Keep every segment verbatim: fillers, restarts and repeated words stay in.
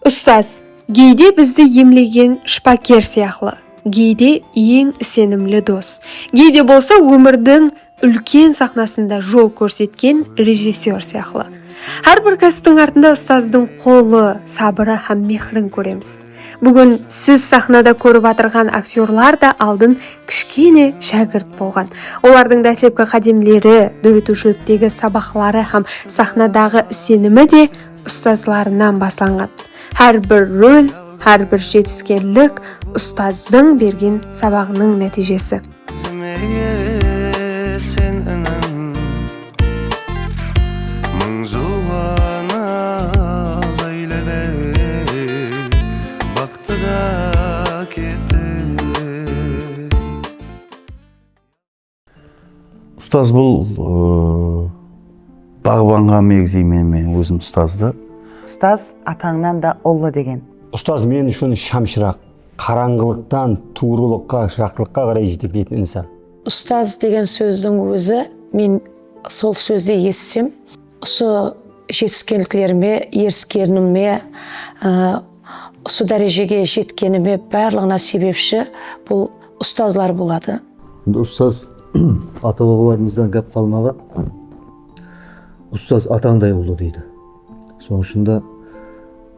Ustaz, geyde bizdi emlegen shıpaker sıyaqlı, geyde eń isenimli dos, geyde bolsa ómirdiń úlken saxnasında jol kórsetken rejissyor sıyaqlı. Hár bir kásiptiń artında ustazdıń qolı, sabırı hám mehrin kóremiz. Búgin siz saxnada kórip atırǵan aktyorlar da aldın kishkene shákirt bolǵan. Olardıń dáslepki qádemleri, dóretiwshiliktegi sabaqları hám saxnadaǵı isenimi de ustazlarınan baslanǵan. Hár bir rol, hár bir jetiskenlik ustazdıń bergen sabaǵınıń nátiyjesi. Sen inan, mıń jıl ǵana zaylebe, baqtı da ketti. Ustaz bul, ıı, baǵbanǵa megzeymen men ózim ustazdı. Ustaz atańnan da ullı degen. Ustaz men ushın shamshıraq, qarańǵılıqtan tuwrılıqqa, jaqtılıqqa qaray jetekleytin insan. Ustaz degen sózdiń ózi, men sol sózdi esitsem, usı jetiskenliklerime, eriskenime, ı, usı dárejege jetkenime barlıǵına sebepshi bul ustazlar boladı. Endi ustaz, ata-babalarımızdan gáp qalmaǵan, ustaz atańday ullı deydi. Sonıń ushın da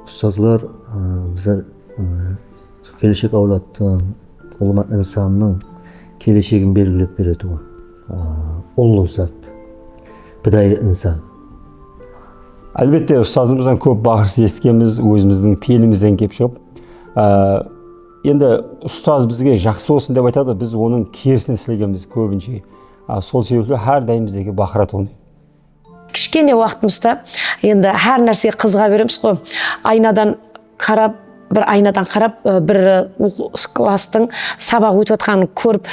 ustazlar, ı, bizler, ı, keleshek áwladtıń, ulıwma insannıń keleshegin belgilep beretuǵın, ı, ullı zat, pidayı insan. Álbette, ustazımızdan kóp baqırıs esitkenbiz, ózimizdiń peyilimizden kelip shıǵıp. Á, endi ustaz bizge jaqsı bolsın dep aytadı, biz onıń kerisin islegenbiz kóbinshe. Á, sol sebepli hár dayım bizlerge baqıratuǵın edi. Kishkene waqtımızda endi hár nársege qızıǵa beremiz ǵo. Aynadan qarap, bir aynadan qarap, e, bir, e, oqı-, klasstıń sabaq ótip atqanın kórip,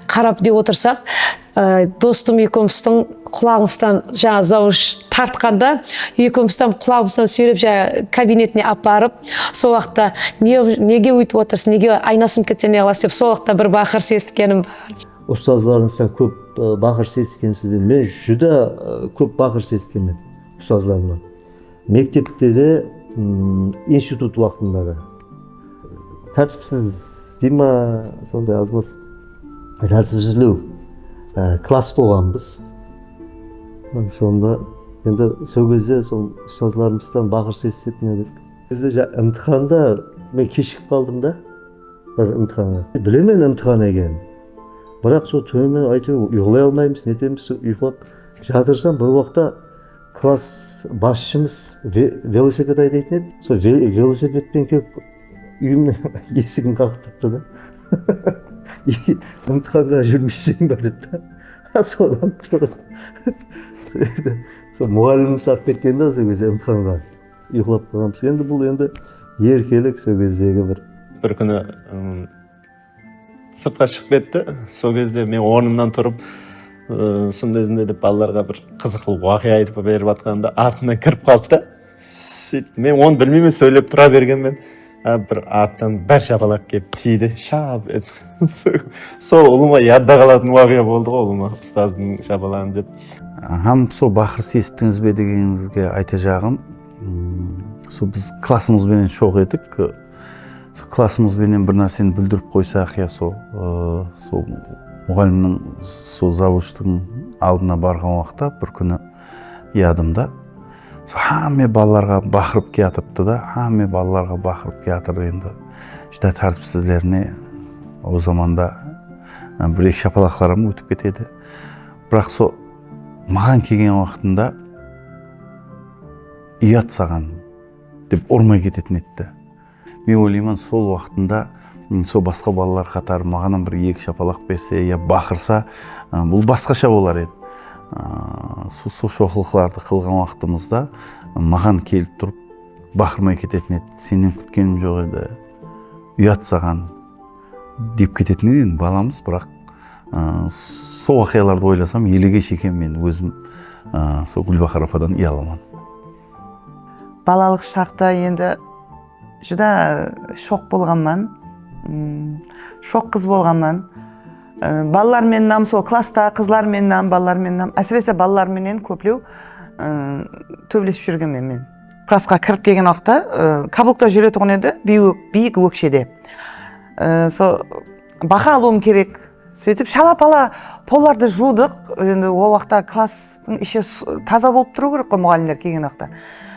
qarap dep otırsaq, e, dostım ekewimizdiń qulaǵımızdan jańa zavush tartqanda, ekewimizden qulaǵımızdan súyrep, jańa kabinetine aparıp, sol waqıtta ne, nege óytip otırsız, nege ayna sınıp ketse ne qılasız dep, sol waqıtta bir baqırıs esitkenim bar. Ustazlarıńızdan kóp, ı, baqırıs esitkensiz be? Men júdá, ı, kóp baqırıs esitkenmen ustazlarımnan. Mektepte de, ım, institut waqtında da. Tártipsiz dey ma, sonday azmaz tártipsizlew, ı, klass bolǵanbız. Sonda endi sol gezde sol ustazlarımızdan baqırıs esitetin edik. Bizde ja-, imtixanda men keshigip qaldım da. Bir imtixanǵa. Bilemen imtixan ekenin. Biraq sol túninen, áytewir, uyıqlay almaymız, netemiz, sol uyıqlap jatırsam, bir waqıtta klass basshımız ve-, velosiped aydaytın edi. Sol ve-, velosipedpen kelip úyimniń esigin qaǵıp turıptı da. "Imtixanǵa júrmeyseń be?" depti. Sodan turıp, sol muǵallimimiz alıp ketken de, sol gezde imtixanǵa. Uyıqlap qalǵanbız. Endi bul endi erkelik, sol gezdegi bir. Bir kúni, ım, sırtqa shıǵıp ketti. Sol gezde men ornımnan turıp, ı, sonday-sonday dep balalarǵa bir qızıqlı waqıya aytıp berip atqanımda artımnan kirip qaldı da. Sóytip, men onı bilmeymen, sóylep tura bergenmen. Á, bir arttan bir shapalaq kelip tiydi, shap etip. Sol ulıwma yadta qalatın waqıya boldı ǵo, ulıwma ustazdıń shapalaǵın dep. Hám sol baqırıs esittińiz be degenińizge aytajaǵım, ım, sol biz klassımız benen shoq edik. Sol klassımız benen bir nárseni búldirip qoysaq, ya sol, ıı, sol muǵallimniń, sol zavushtıń aldına barǵan waqıtta bir kúni yadımda. Sol hámme balalarǵa baqırıp kiyatırıptı da, hámme balalarǵa baqırıp kiyatır endi. Júdá tártipsizlerine o zamanda, ı, bir-eki shapalaqlar hám ótip ketedi. Biraq sol maǵan kelgen waqtında "Uyat saǵan" dep urmay ketetin etti. Men oylayman, sol waqtında, m, sol basqa balalar qatarı maǵan hám bir-eki shapalaq berse ya baqırsa, ı, bul basqasha bolar edi. I, sol, sol shoqlıqlardı qılǵan waqtımızda maǵan kelip turıp baqırmay ketetin edi. "Sennen kútkenim joq edi. Uyat saǵan", dep ketetin edi endi balamız, biraq, ı, sol waqıyalardı oylasam, elege shekem men ózim, ı, sol Gúlbahar apadan uyalaman. Balalıq shaqta endi júdá shoq bolǵanman, ım, shoq qız bolǵanman. I, balalar menen hám, sol klassta qızlar menen hám, balalar menen hám, ásirese balalar menen kóplew, ı, tóbelesip júrgenmen men. Klassqa kirip kelgen waqıtta, e, kablukta júretuǵın edi, biy-, biyik ókshede. E, so, baha alıwım kerek. Sóytip, shala-pala pollardı juwdıq. Endi, ol waqıtta klasstıń ishi su-, taza bolıp turıw kerek ǵoy, muǵallimler kelgen waqıtta.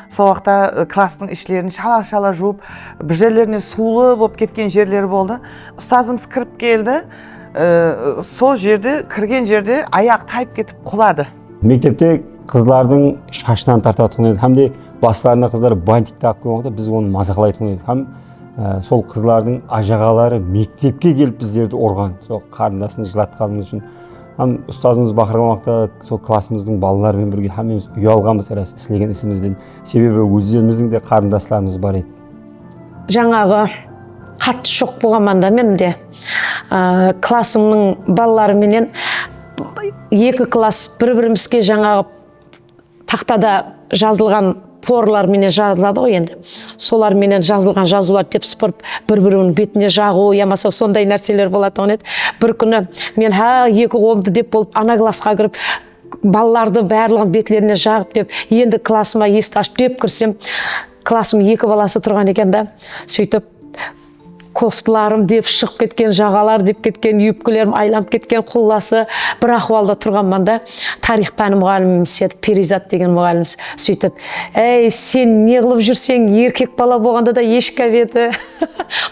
Sol waqıtta, e, klasstıń ishlerin shala-shala juwıp, bir jerlerine suwlı bolıp ketken jerleri boldı. Ustazımız kirip keldi. E, sol jerde, kirgen jerde ayaq tayıp ketip quladı. Mektepte qızlardıń shashınan tartatuǵın edi hám de baslarına qızlar bantik taǵıp kelgen waqıtta biz onı mazaqlaytuǵın edik. Hám, e, sol qızlardıń ájaǵaları mektepke kelip bizlerdi urǵan, sol qarındasın jılatqanımız ushın. Hám ustazımız baqırǵan waqıtta sol klassımızdıń balaları menen birge hámmemiz uyalǵanbız, ras, islegen isimizden. Sebebi ózlerimizdiń de qarındaslarımız bar edi. Jańaǵı qattı shoq bolǵanman da men de. Á, klassımnıń balaları menen eki klass bir-birimizge jańaǵı taxtada jazılǵan porlar menen jazıladı ǵoy endi. Solar menen jazılǵan jazıwlar dep sıpırıp, bir-biriniń betine jaǵıw yamasa sonday nárseler bolatuǵın edi. Bir kúni men, há, eki qolımdı dep bolıp, ana klassqa kirip, balalardı barlıǵın betlerine jaǵıp dep, endi klassıma esikti ashıp dep kirsem, klassımnıń eki balası turǵan eken da. Sóytip, koftalarım dep shıǵıp ketken, jaǵalar dep ketken, yubkilerim aylanıp ketken, qullası, bir ahwalda turǵanman da, tariyx páni muǵallimimiz edi, Periyzat degen muǵallimimiz. Sóytip, "Ey, sen ne qılıp júrseń, erkek bala bolǵanda da eshkap edi.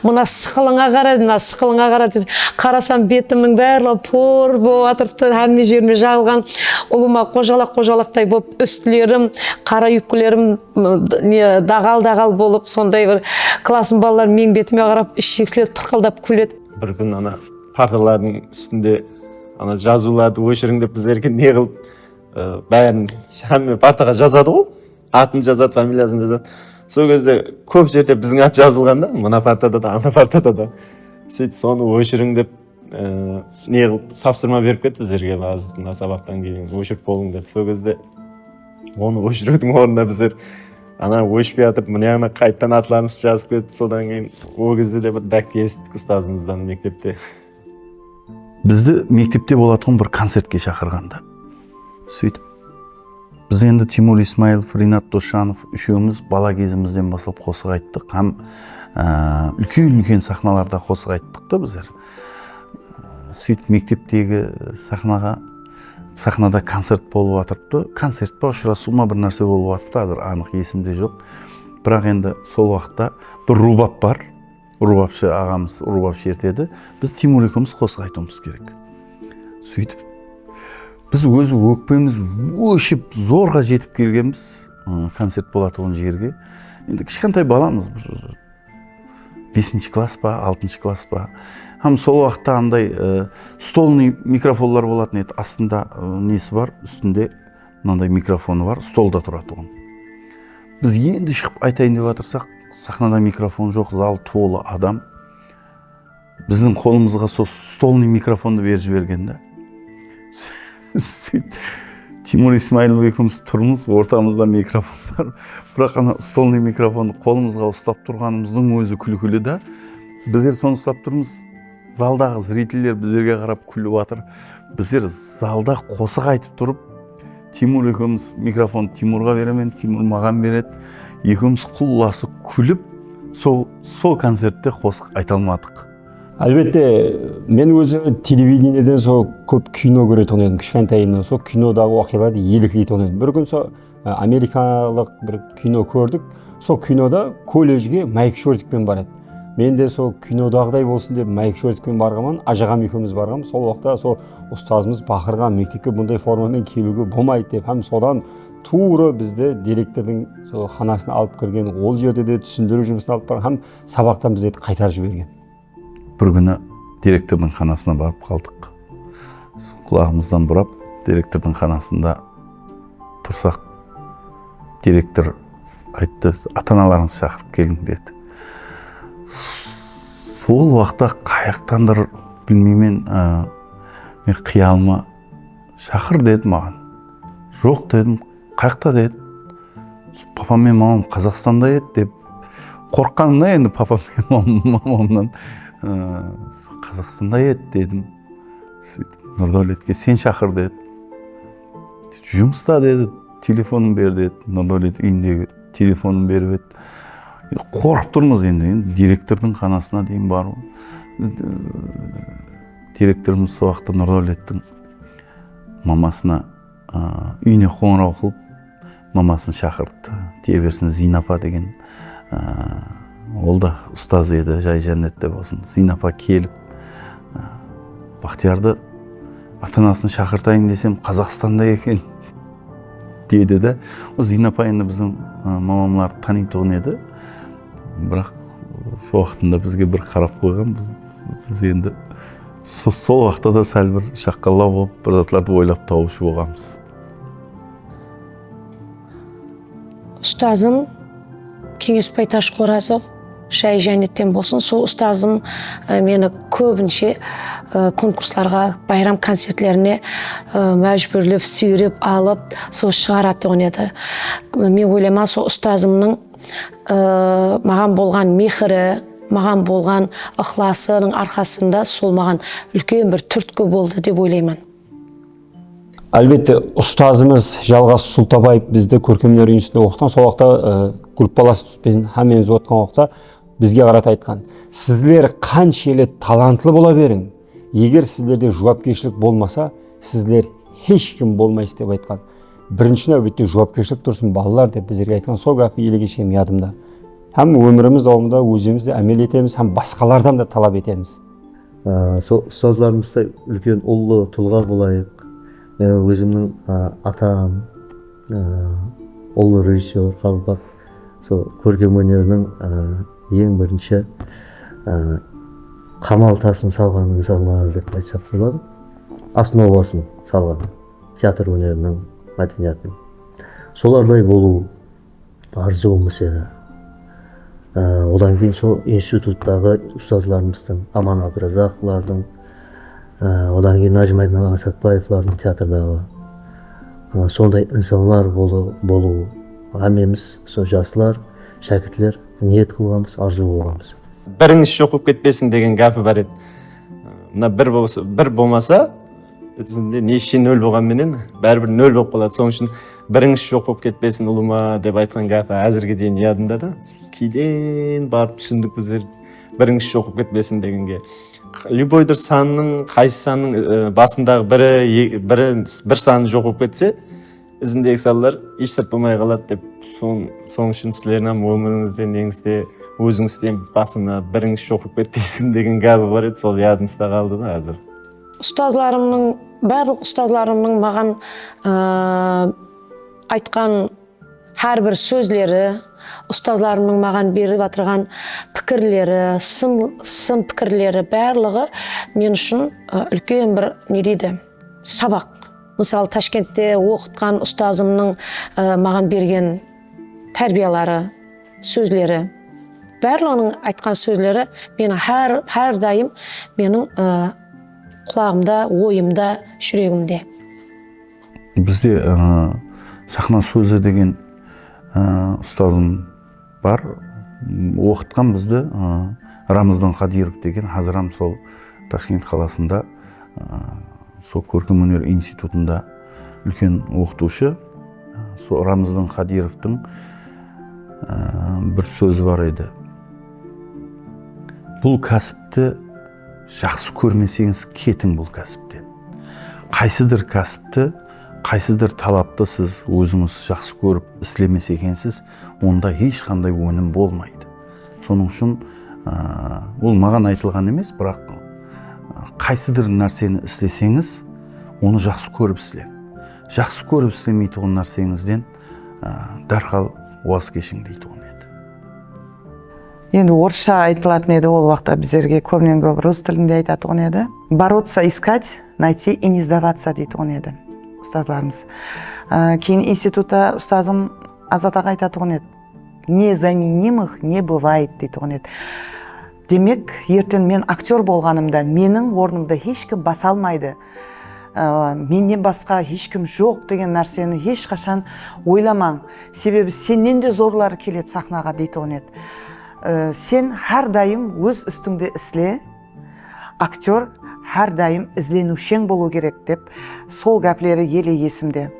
Mına sıqılıńa qara, mına sıqılıńa qara," dese, qarasam, betimniń barlıǵı por bolıp atırıptı, hámme jerime jaǵılǵan, ulıwma qojalaq-qojalaqtay bolıp, ústilerim, qara yubkilerim, m, d-, ne, daǵal-daǵal bolıp, sonday bir klassım balaları meniń betime qarap, isheksilep pırqıldap kúledi. Bir kún ana partalardıń ústinde ana jazıwlardı óshiriń dep bizlerge ne qılıp, ı, bárin hámme partaǵa jazadı ǵoy. Atın jazadı, familiyasın jazadı. Sol gezde kóp jerde biziń at jazılǵan da, mına partada da, ana partada da. Sóytip, sonı óshiriń dep, e, ne qılıp, tapsırma berip ketti bizlerge bazı mına sabaqtan keyin óshirip bolıń dep. Sol gezde onı óshiriwdiń ornına bizler ana óshpey atırıp, mına jaǵına qaytadan atlarımızdı jazıp ketip, sodan keyin ol gezde de bir dákte esittik ustazımızdan mektepte. Bizdi mektepte bolatuǵın bir koncertke shaqırǵanda. Sóytip, biz endi Timur Ismailov, Rinat Dosjanov úshewimiz bala gezimizden baslap qosıq ayttıq hám, á, úlken-úlken saxnalarda qosıq ayttıq ta bizler. Sóytip mekteptegi saxnaǵa, saxnada koncert bolıp atırıptı. Koncert pa, ushırasıw ma, bir nárse bolıp atırıptı, házir anıq esimde joq. Biraq endi sol waqıtta bir rubab bar. Rubabshı aǵamız rubab shertedi. Biz Timur ekewimiz qosıq aytıwımız kerek. Sóytip, biz ózi ókpemiz óship, zorǵa jetip kelgenbiz, ı, koncert bolatuǵın jerge. Endi kishkentay balamız, bir besinshi klass pa, altınshı klass pa. Hám sol waqıtta anday, ı, stolnıy mikrofonlar bolatın edi. Astında, ı, nesi bar, ústinde mınanday mikrofonı bar, stolda turatuǵın. Biz endi shıǵıp aytayın dep atırsaq, saxnada mikrofon joq, zal tolı adam. Bizdiń qolımızǵa sol stolnıy mikrofondı berip jibergen da. Sóytip, Timur Ismailov ekewimiz turmız, ortamızda mikrofon bar. Biraq ana stolnıy mikrofondı qolımızǵa uslap turǵanımızdıń ózi kúlkili da. Bizler sonı uslap turmız. Zaldaǵı zriteller bizlerge qarap kúlip atır. Bizler zalda qosıq aytıp turıp, Timur ekewimiz, mikrofon Timurǵa beremen, Timur maǵan beredi. Ekewimiz qullası kúlip, sol, sol koncertte qosıq ayta almadıq. Álbette, men ózi televidenieden sol kóp kino kóretuǵın edim, kishkentayımnan. Sol kinodaǵı waqıyalardı elikleytuǵın edim. Bir kún sol Á, amerikalıq bir kino kórdik. Sol kinoda kolledjge Mayk Shortikpen baradı. Men de sol kinodaǵıday bolsın dep Mayk Shortikpen barǵanman, ájaǵam ekewimiz barǵanbız. Sol waqıtta sol ustazımız baqırǵan, mektepke bunday formamen keliwge bolmaydı dep, hám sodan tuwrı bizdi direktordıń sol xanasına alıp kirgen, ol jerde de túsindiriw jumısın alıp barǵan hám sabaqtan bizlerdi qaytarıp jibergen. Bir kúni direktordıń xanasına barıp qaldıq. Qulaǵımızdan burap, direktordıń xanasında tursaq, direktor ayttı, "Ata-analarıńızdı shaqırıp keliń," dedi. Sol waqıtta qayaqtandır, bilmeymen, a, men qıyalıma, "Shaqır," dedi maǵan. "Joq," dedim. "Qayaqta?" dedi. "Papam menen mamam Qazaqstanda edi," dep qorqqanımnan, endi papam menen mamam, mamamnan, ı, "Qazaqstanda edi," dedim. Sóytip Nurdawletke, "Sen shaqır," dedi. "Jumısta," dedi, "telefonın ber," dedi. Nurdawlet úyindegi telefonın berip edi. Qorqıp turmız endi, endi direktordıń xanasına deyin barıp. Direktorımız sol waqıtta Nurdawlettiń mamasına, a, úyine qońıraw qılıp, mamasın shaqırıptı. Tiye bersin Zina apa degen, a, ol da ustaz edi, jay jánnette bolsın. Zina apa kelip, a, Baxtiyardı ata-anasın shaqırtayın desem, Qazaqstanda eken, dedi de. O Zina apa endi biziń, a, mamamlardı tanıytuǵın edi. Biraq sol waqtında bizge bir qarap qoyǵan, biz, biz endi so-, sol waqıtta da sál bir shaqqallaw bolıp, bir zatlardı oylap tawıp bolǵanbız. Ustazım Keńesbay Tashqorazov, jayı jánnetten bolsın. Sol ustazım, e, meni kóbinshe, e, konkurslarǵa, bayram koncertlerine, e, májbúrlep, súyrep alıp, sol shıǵaratuǵın edi. Men oylayman, sol ustazımnıń, e, maǵan bolǵan mehiri, maǵan bolǵan ıqlasınıń arqasında sol maǵan úlken bir túrtki boldı dep oylayman. Álbette, ustazımız Jalǵas Sultabaev bizdi kórkem óner institutında oqıtqan, sol waqıtta, e, gruppalas penen hámmemiz otqan waqıtta bizge qarata aytqan, "Sizler qanshelli talantlı bola beriń, eger sizlerde juwapkershilik bolmasa, sizler hesh kim bolmaysız", dep aytqan. Birinshi náwbette juwapkershilik tursın, balalar, dep bizlerge aytqan sol gápi ele keshe yadımda. Hám ómirimiz dawamında ózimiz de ámel etemiz hám basqalardan da talap etemiz. Á, sol ustazlarımızday úlken ullı tulǵa bolayıq. Meniń ózimniń, á, atam, á, ullı rejissyor, qaraqalpaq, sol kórkem óneriniń, á, eń birinshi, á, qamaltasın salǵan insanlar dep aytsaq boladı. Osnovasın salǵan teatr óneriniń, mádeniyatınıń. Solarday bolıw arzıwımız edi. Á, odan keyin sol instituttaǵı ustazlarımızdıń, Aman Abdurazaqovlardıń, á, odan keyin Najmaddin Ańsatbaevlardıń teatrdaǵı, á, sonday insanlar bolı-, bolıwı hámmemiz, sol jaslar, shákirtler niyet qılǵanbız, arzıw qılǵanbız. Birińiz joq bolıp ketpesin degen gápi bar edi. Mına bir bolsa, bir bolmasa, izinde neshe nol bolǵan menen, báribir nol bolıp qaladı. Sonıń ushın birińiz joq bolıp ketpesin, ulıwma, dep aytqan gápi házirge deyin yadımda da. Keyden barıp túsindik bizler, birińiz joq bolıp ketpesin degenge. Любой bir sannıń, qaysı sannıń, e, basındaǵı biri, e, biri, bir sanı joq bolıp ketse, izindegi sanlar hesh sırtlamay qaladı dep, son-, sonıń ushın sizlerdiń hám ómirińizde, neńizde, ózińizden basına birińiz joq bolıp ketpesin degen gápi bar edi, sol yadımızda qaldı da házir. Ustazlarımnıń, barlıq ustazlarımnıń maǵan, ıı, aytqan hár bir sózleri, ustazlarımnıń maǵan berip atırǵan pikirleri, sın, sın pikirleri, barlıǵı men ushın, ıı, úlken bir, ne deydi, sabaq. Mısalı, Tashkentte oqıtqan ustazımnıń, ı, maǵan bergen tárbiyaları, sózleri, barlıǵınıń aytqan sózleri meni hár, hár dayım meniń, ı, qulaǵımda, oyımda, júregimde. Bizde, ı, saxna sózi degen, ı, ustazım bar. Oqıtqan bizdi, ı, Ramazan Qadırov degen, házir hám sol Tashkent qalasında, ı, sol kórkem óner institutında úlken oqıtıwshı. Sol Ramazan Qadırovtıń, ı, bir sózi bar edi. Bul kásipti jaqsı kórmeseńiz, ketiń bul kásipten. Qaysıdır kásipti, qaysıdır talaptı siz ózińiz jaqsı kórip islemesekensiz, onda hesh qanday ónim bolmaydı. Sonıń ushın, a, ol maǵan aytılǵan emes, biraq, a, qaysıdır nárseni isleseńiz, onı jaqsı kórip isleń. Jaqsı kórip islemeytuǵın nárseńizden, a, dárhal waz keshiń deytuǵın edi. Endi orıssha aytılatın edi, ol waqıtta bizlerge kóbinen kóp rus tilinde aytatuǵın edi. Бороться, искать, найти и не сдаваться deytuǵın edi ustazlarımız. Á, keyin institutta ustazım Azat aǵa aytatuǵın edi. Незаменимых не бывает deytuǵın edi. Demek, erteń men aktyor bolǵanımda meniń ornımdı hesh kim basa almaydı. Á, mennen basqa hesh kim joq degen nárseni hesh qashan oylamań. Sebebi sennen de zorları keledi saxnaǵa deytuǵın edi. Á, sen hár dayım óz ústińde isle. Aktyor hár dayım izleniwsheń bolıwı kerek dep, sol gápleri ele esimde.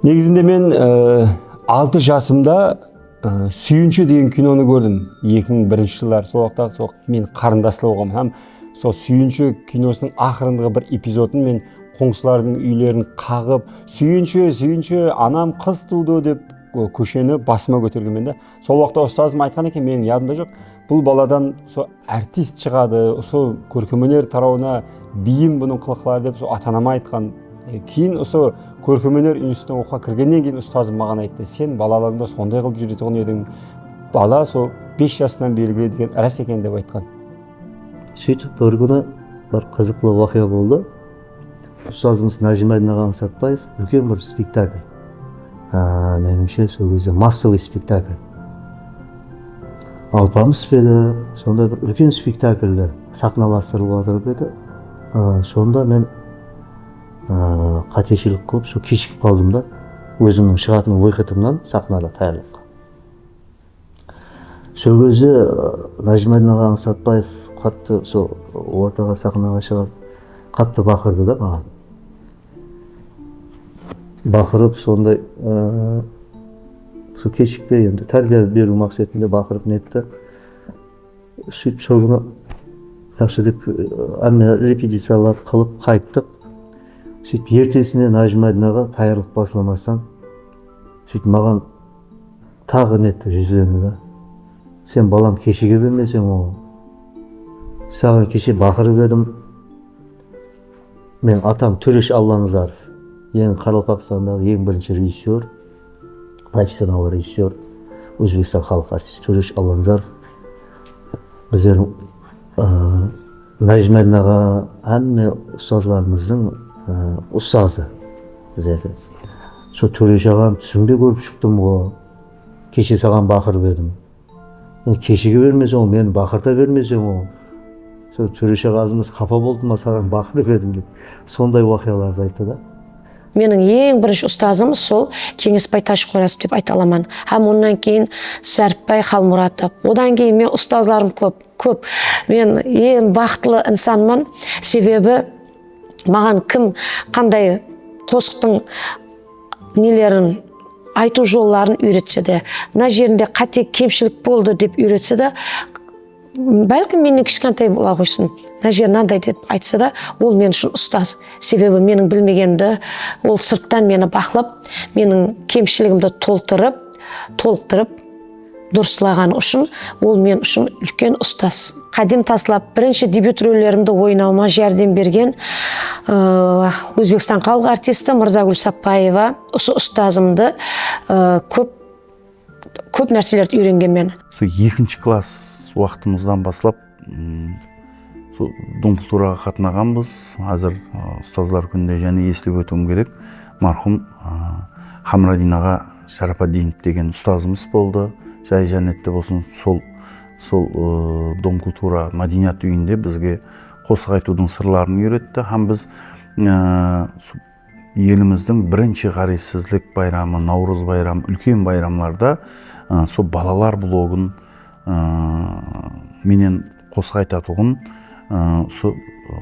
Negizinde men, e, altı jasımda Á, Súyinshi degen kinonı kórdim. Eki mıń birinshi jılları, sol waqıtta sol men qarındaslı bolǵanman. Hám sol Súyinshi kinosınıń aqırınǵı bir epizodın men qońsılardıń úylerin qaǵıp, "Súyinshi, Súyinshi, anam qız tuwdı," dep, o, kósheni basıma kótergenmen de. Sol waqıtta ustazım aytqan eken, meniń yadımda joq. Bul baladan usı artist shıǵadı, usı kórkem óner tarawına beyim bunıń qılıqları dep usı ata-anama aytqan. E, keyin usı kórkem óner institutına oqıwǵa kirgennen keyin ustazım maǵan ayttı, "Sen balalıǵıńda sonday qılıp júretuǵın ediń. Bala sol bes jasınan belgili degen ras eken," dep aytqan. Sóytip bir kúni bir qızıqlı waqıya boldı. Ustazımız Nájimaddin aǵa Ańsatbaev úlken bir spektakl. Á, menińshe, sol gezde massovıy spektakl. Alpamıs pa edi, sonday bir úlken spektakldi saxnalastırıp atırıp edi. Á, sonda men, á, qáteshilik qılıp, sol keshigip qaldım da. Ózimniń shıǵatın выходımnan saxnada tayarlıqqa. Sol gezde, ı, Nájimaddin aǵa Ańsatbaev qattı, sol ortaǵa saxnaǵa shıǵıp, qattı baqırdı da maǵan. Baqırıp, sonday, ı, sol keshikpe endi tárbiya beriw maqsetinde baqırıp netti. Sóytip sol kúni jaqsı dep, ı, hámme repeticiyalardı qılıp qayttıq. Sóytip ertesine Nájimaddin aǵa tayarlıq baslamastan sóytip maǵan taǵı netti júzlendi da. Sen, balam, keshige bermeseń ǵo. Saǵan keshe baqırıp edim. Meniń atam Tóresh Allanazarov, eń Qaraqalpaqstandaǵı eń birinshi rejissyor, professional rejissyor, Ózbekstan xalıq artisti Tóresh Allanazarov. Bizlerdiń, ı, Nájimaddin aǵa hámme ustazlarımızdıń, ı, ustazı bizlerde. Sol Tóresh aǵanı túsimde kórip shıqtım ǵo. Keshe saǵan baqırıp edim. Endi keshige bermeseń ǵo, meni baqırta bermeseń ǵo. Sol Tóresh aǵamız qapa boldı ma, saǵan baqırıp edim dep. Sonday waqıyalardı ayttı da. Meniń eń birinshi ustazım sol Keńesbay Tashqorazov dep ayta alaman. Hám onnan keyin Záripbay Xalmuratov. Odan keyin men ustazlarım kóp, kóp. Men eń baxıtlı insanman. Sebebi maǵan kim qanday qosıqtıń nelerin, aytıw jolların úyretse de, mına jerinde qáte, kemshilik boldı dep úyretse de, bálkim mennen kishkentay bola qoysın, mına jeri mınanday dep aytsa da, ol men ushın ustaz. Sebebi meniń bilmegenimdi ol sırttan meni baqlap, meniń kemshiligimdi toltırıp, tolıqtırıp, durıslaǵanı ushın ol men ushın úlken ustaz. Qádem taslap, birinshi debyut rollerimdi oynawıma járdem bergen, ı, Ózbekstan xalıq artisti Mırzagúl Sappaeva, usı ustazımdı, ı, kóp, kóp nárselerdi úyrengenmen. Sol ekinshi klass waqtımızdan baslap, ım, sol Dom kulturaǵa qatnaǵanbız. Házir, ı, ustazlar kúninde jáne esitip ótiwim kerek. Marhum, ı, Hamradin aǵa Sharapaddinov degen ustazımız boldı. Jayı jánnette bolsın. Sol, sol, ı, Dom kultura mádeniyat úyinde bizge qosıq aytıwdıń sırların úyretti. Hám biz, ı, so-, elimizdiń birinshi ǵárezsizlik bayramı, Nawrız bayramı, úlken bayramlarda, ı, sol balalar blogın, ı, menen qosıq aytatuǵın, ı, usı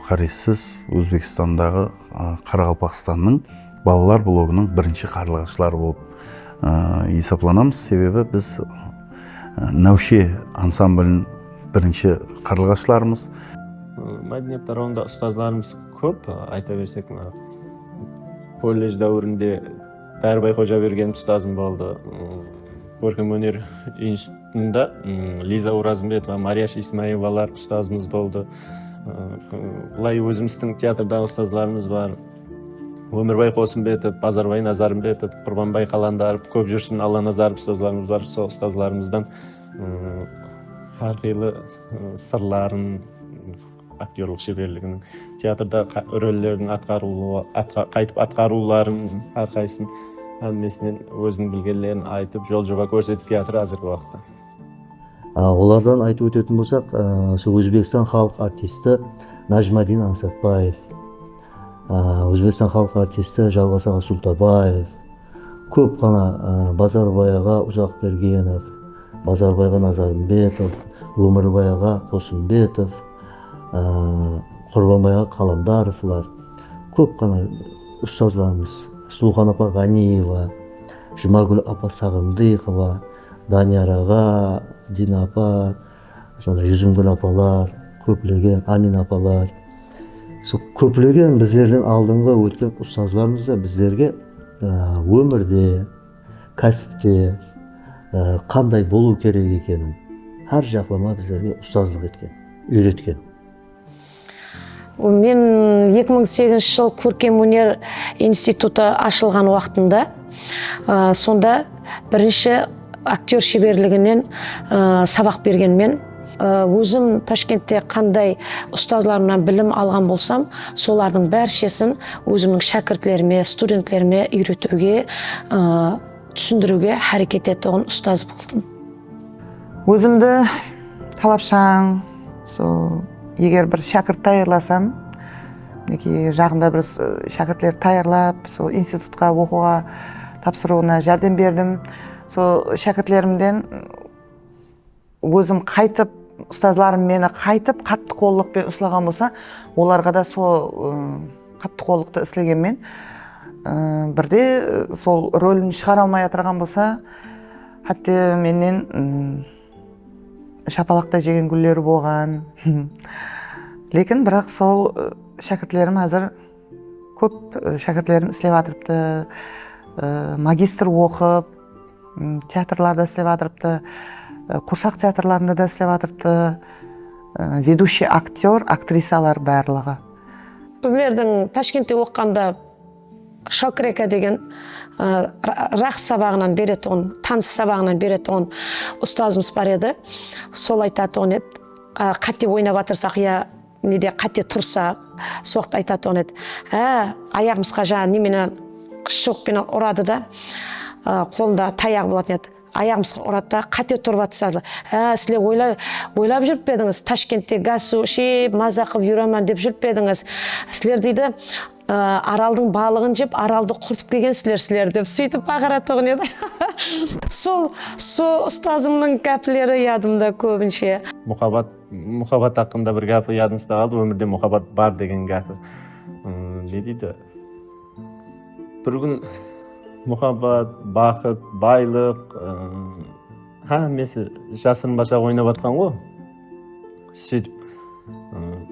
ǵárezsiz Ózbekstandaǵı, ı, Qaraqalpaqstannıń balalar blogınıń birinshi qarlıǵashları bolıp, ı, esaplanamız. Sebebi biz, ı, Náwshe ansambliniń birinshi qarlıǵashlarımız. Mádeniyat tarawında ustazlarımız kóp, ayta bersek, mına, kollej dáwirinde Dárbay Xojabergenov ustazım boldı. Kórkem óner institutında Liza Orazımbetova, Mariyash Ismaevalar ustazımız boldı. Bılay ózimizdiń teatrdaǵı ustazlarımız bar. Ómirbay Qosımbetov, Bazarbay Nazarımbetov, Qurbanbay Qalandarov, kóp júrsin Allanazarov ustazlarımız bar. Sol ustazlarımızdan hár qıylı sırların, aktyorlıq sheberligin, teatrda qa-, rollerdiń atqarılıwı, atqa-, qaytıp atqarıwların, hár qaysısın, hámmesinen óziniń bilgenlerin aytıp, jol-joba kórsetip kiyatır házirgi waqıtta. A, olardan aytıp ótetin bolsaq, a, usı Ózbekstan xalıq artisti Najmaddin Ańsatbaev, a, Ózbekstan xalıq artisti Jalbas aǵa Sultabaev, kóp ǵana, a, Bazarbay aǵa Uzaqbergenov, Bazarbay aǵa Nazarımbetov, Ómirbay aǵa Qosımbetov, a, Qurbanbay aǵa Qalandarovlar, kóp ǵana ustazlarımız, Sulıwxan apa Ǵanieva, Jumagúl apa Saǵındıqova, Daniyar aǵa, Dina apa, sonda Júzimgúl apalar, kóplegen Amina apalar. Sol kóplegen bizlerden aldınǵı ótken ustazlarımız da bizlerge, e, ómirde, kásipte, e, qanday bolıw kerek ekenin hár jaqlama bizlerge ustazlıq etken, úyretken. Men eki mıń segizinshi jıl Kórkem óner institutı ashılǵan waqtında, ı, sonda birinshi aktyor sheberliginen, ı, sabaq bergenmen. I, ózim Tashkentte qanday ustazlarımnan bilim alǵan bolsam, solardıń bárshesin ózimniń shákirtlerime, studentlerime úyretiwge, ı, túsindiriwge háreket etetuǵın ustaz boldım. Ózimdi talapshań, sol eger bir shákirt tayarlasam, minekey, jaǵında bir s- shákirtlerdi tayarlap, sol institutqa oqıwǵa tapsırıwına járdem berdim. Sol shákirtlerimden ózim qaytıp, ustazlarım meni qaytıp qattı qollıq penen uslaǵan bolsa, olarǵa da sol ı, qattı qollıqtı islegenmen. I, Birde ı, sol rolin shıǵara almay atırǵan bolsa, hátte mennen ım, shapalaqta jegen kúnleri bolǵan. Lekin biraq sol ı, shákirtlerim házir kóp ı, shákirtlerim islep atırıptı, ı, magistr oqıp, m, teatrlarda islep atırıptı, ı, quwırshaq teatrlarında da islep atırıptı, ı, vedущий aktyor, aktrisalar barlıǵı. Bizlerdiń Tashkentte oqıǵanda Shokreka degen, ı, ra- raqs sabaǵınan beretuǵın, tanıs sabaǵınan beretuǵın ustazımız bar edi. Sol aytatuǵın edi, ı, qáte oynap atırsaq ya nede qáte tursaq, sol waqıt aytatuǵın edi. Há, ayaǵımızǵa jańa nemenen, shıbıq penen uradı da, ı, qolında tayaǵı bolatın edi. Ayaǵımızǵa uradı da, qáte turıp atsa, há, sizler oyla- oylap júrip pe edińiz, Tashkentte gaz suw iship, maza qılıp júremen dep júrip pe edińiz? Sizler deydi, ı, Araldıń balıǵın jep, Araldı qurtıp kelgensizler sizler dep, sóytip baqıratuǵın edi. Sol, sol ustazımnıń gápleri yadımda kóbinshe. Muhabbat, muhabbat haqqında bir gápi yadımızda qaldı, ómirde muhabbat bar degen gápi. Im, ne deydi? Bir kún muhabbat, baxıt, baylıq, ım, hámmesi jasırınbasha oynap atqan ǵoy. Sóytip, ım,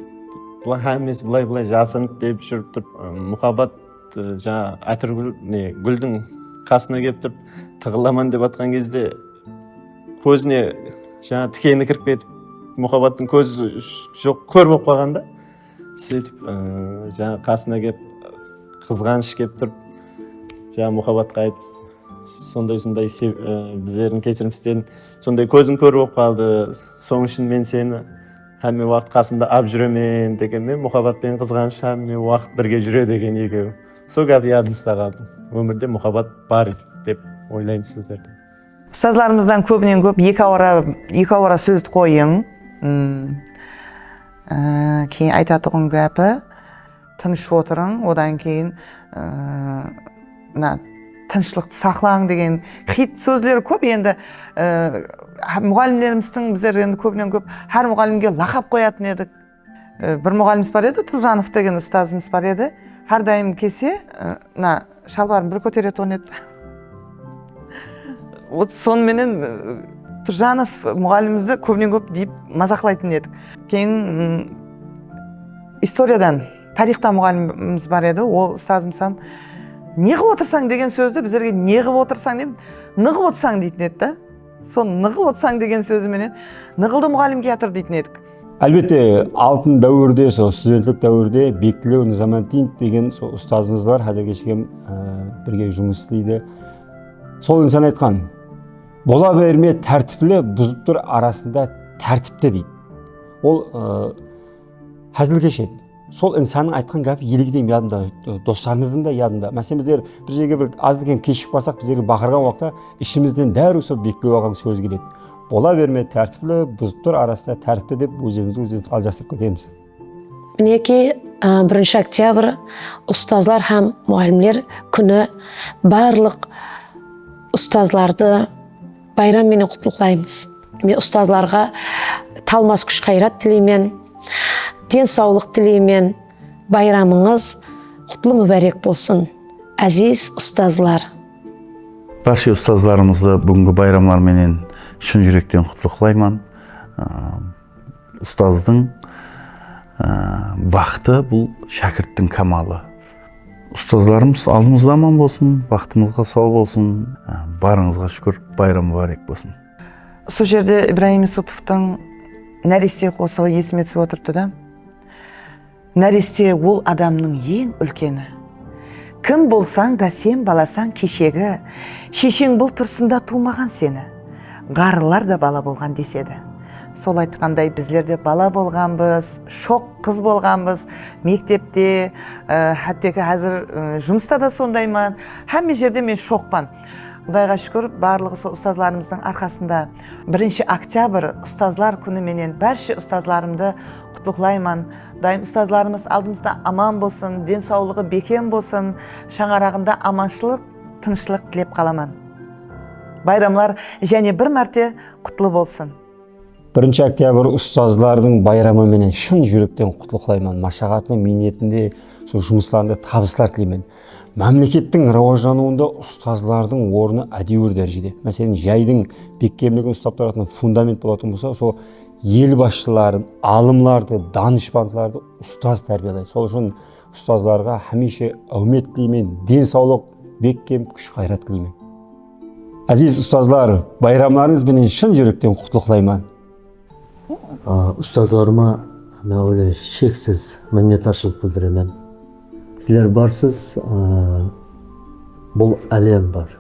bula- hámmesi bılay-bılay jasırınıp dep júrip turıp, ım, muhabbat, ı, jańa Átírgúl, ne, Gúldiń qasına kelip turıp, tıǵılaman dep atqan gezde kózine jańa tikeni kirip ketip, muhabbattıń kózi joq kór bolıp qalǵan da. Sóytip, ı, jańa qasına kelip, qızǵanısh kelip turıp, jańa muhabbatqa aytıp, sonday-sonday se- ı, bizlerdiń kechirimisten sonday kóziń kór bolıp qaldı. Sonıń ushın men seni hámme waqıt qasımda ap júremen degenmen, muhabbat penen qızǵanısh hámme waqıt birge júredi eken ekewi. Sol gáp yadımızda qaldı. Ómirde muhabbat bar dep oylaymız bizler de. Ustazlarımızdan kóbinen kóp eki awara, eki awara sózdi qoyıń. Hmm. Á, keyin aytatuǵın gápi, tınısh otırıń, odan keyin, ı, mına, tınıshlıqtı saqlań degen xit sózleri kóp. Endi, ı, há- muǵallimlerimizdiń, bizler endi kóbinen kóp hár muǵallimge laqap qoyatın edik. I, bir muǵallimimiz bar edi, Turjanov degen ustazımız bar edi. Hár dayım kelse, ı, mına, shalbarın bir kóteretuǵın edi. Вот, sonıń menen, ı, Turjanov muǵallimimizdi kóbinen kóp deyip mazaqlaytın edik. Keyin, ım, istoriyadan, tariyxtan muǵallimimiz bar edi. Ol ustazımız hám, "Ne qılıp otırsań?" degen sózdi bizlerge "Ne qılıp otırsań?" dep, "Nıǵıp otırsań?" deytin edi da. Sol "Nıǵıp otırsań?" degen sózi menen "Nıǵıldı muǵallim kiyatır" deytin edik. Álbette, altın dáwirde, sol studentlik dáwirde Bektilew Nizamatdinov degen sol ustazımız bar. Házirge shekem, e, birge jumıs isleydi. Sol insan aytqan, "Bola berme tártipli, buzıp tur arasında tártipti", deydi. Ol, e, házilkesh edi. Sol insannıń aytqan gápi elege deyin yadımda, doslarımızdıń da yadında. Máselen, bizler bir jerge bir azdı-kem keshigip qalsaq, bizlerge baqırǵan waqıtta ishimizden dárriw sol Bektilew aǵań sózi keledi. "Bola berme tártipli, buzıp tur arasında tártipti", dep ózimizdi ózimiz aljastırıp ketemiz. Minekey, ı, birinshi oktyabr ustazlar hám muǵallimler kúni. Barlıq ustazlardı bayram menen qutlıqlaymız. Men ustazlarǵa talmas kúsh-ǵayrat tileymen, densawlıq tileymen. Bayramıńız qutlı múbárek bolsın, áziz ustazlar! Bárshe ustazlarımızdı búgingi bayramlar menen shın júrekten qutlıqlayman. Aa, ustazdıń, aa, baxtı bul shákirttiń kámalı. Ustazlarımız aldımızda aman bolsın, baxtımızǵa saw bolsın. Aa, barıńızǵa shúkir, bayram múbárek bolsın. Usı jerde Ibrayım Yusupovtıń náreste qosıǵı esime túsip otırıptı da. Náreste ol adamnıń eń úlkeni. Kim bolsań da sen balasań keshegi, shesheń bul tursında tuwmaǵan seni. Ǵarrılar da bala bolǵan desedi. Sol aytqanday bizler de bala bolǵanbız, shoq qız bolǵanbız, mektepte, e, hátteki házir, e, jumısta da sondayman. Hámme jerde men shoqpan. Qudayǵa shúkir, barlıǵı sol ustazlarımızdıń arqasında. Birinshi oktyabr, ustazlar kúni menen bárshe ustazlarımdı qutlıqlayman. Qudayım ustazlarımız aldımızda aman bolsın, densawlıǵı bekem bolsın, shańaraǵında amanshılıq, tınıshlıq tilep qalaman. Bayramlar jáne bir márte qutlı bolsın. Birinshi oktyabr ustazlardıń bayramı menen shın júrekten qutlıqlayman. Mashaqatlı miynetinde, sol jumıslarında tabıslar tileymen. Mámlekettiń rawajlanıwında ustazlardıń ornı ádewir dárejede. Máselen, jaydıń bekkemligin uslap turatuǵın fundament bolatuǵın bolsa, sol el basshıların, alımlardı, danıshpandlardı ustaz tárbiyalaydı. Sol ushın ustazlarǵa hámiyshe áwmet tileymen, densawlıq, bekken kúsh-ǵayrat tileymen. Áziz ustazlar, bayramlarıńız benen shın júrekten qutlıqlayman. A, ustazlarıma men óyle sheksiz minnetdarshılıq bildiremen. Sizler barsız, a, bul álem bar.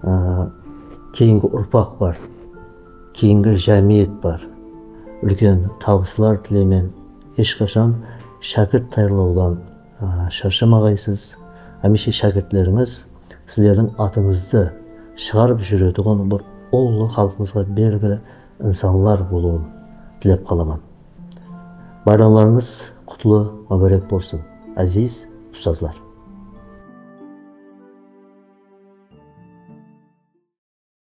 A, keyingi urpaq bar. Keyingi jámiyet bar. Úlken tabıslar tileymen. Hesh qashan shákirt tayarlawdan a, sharshamaǵaysız. Hámiyshe shákirtlerińiz sizlerdiń atıńızdı shıǵarıp júretuǵın bir ullı xalqımızǵa belgili insanlar bolıwın tilep qalaman. Bayramlarıńız qutlı, múbárek bolsın, áziz ustazlar!